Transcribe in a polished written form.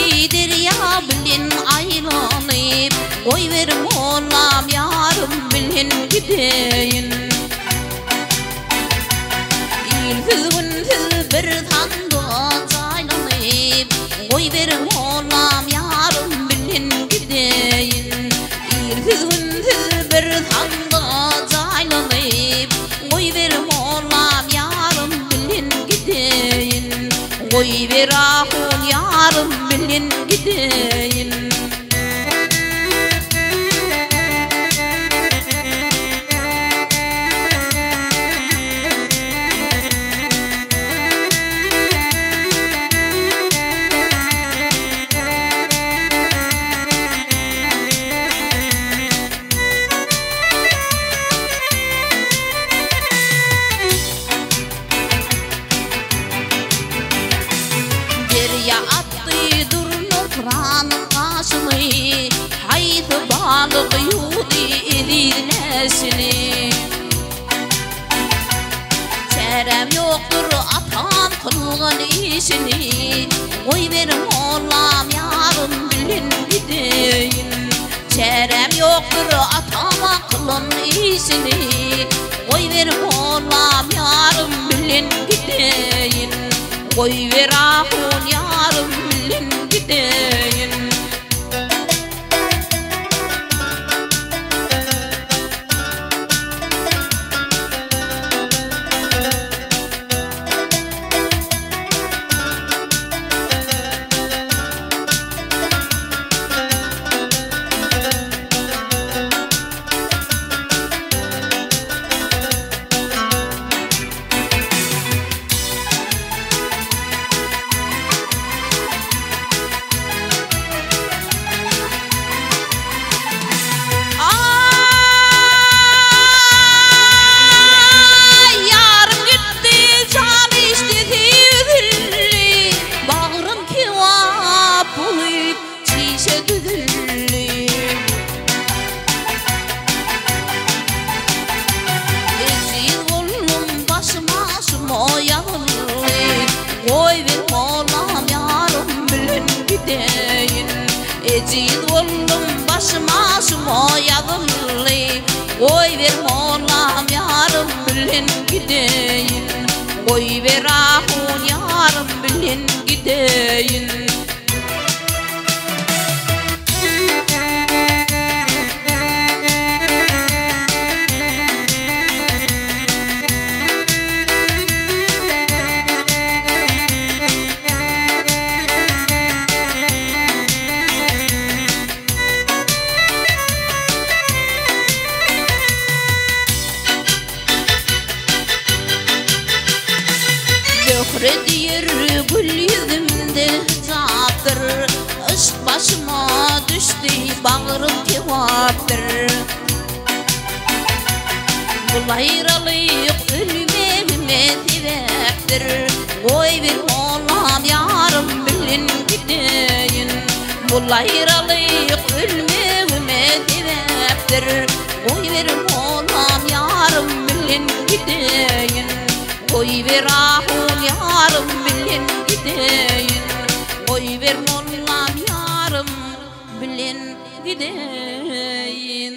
Gitdi derýa bilen aýlanyp, Goýber mollam ýarym bilen gideýin. Ilsiz günsüz bir sandyga jaýlanyp, Goýber mollam ýarym bilen gideýin. Ilsiz günsüz bir sandyga jaýlanyp, Goýber mollam ýarym bilen gideýin. Goýber ahun ýarym bilen gideýin. Derýa atdy durnuk-ranyň gaşyny, Haýsy balyk ýuwdy eziz läşini. Çäräm ýokdur atam kylgan işini, Goýber mollam ýarym bilen gideýin. Çäräm ýokdur atama kylan işini, Goýber mollam ýarym bilen gideýin. Goýber ahun ýarym bilen gideýin. Aý, ýarym gitdi, jan işdesi üzüldi, Bagrym kebap bolup, çişe düzüldi. Ejiz boldum, başyma şuma ýazyldy, Goý bir molam ýarym bilen gideýin. Ejiz boldum, başyma şuma ýazyldy, Goý bir molam ýarym bilen gideýin. Goý bir ahun ýarym bilen gideýin. Zöhre diýer gül ýüzümde hijapdyr, Yşk başyma düşdi, bagrym kebapdyr. Bul aýralyk ölmegime sebäpdir, Goý bir mollam ýarym bilen gideýin. Bul aýralyk ölmegime sebäpdir, Goý bir mollam ýarym bilen gideýin. Goý bir ahun ýarym bilen gideýin. Goý bir mollam ýarym bilen gideýin.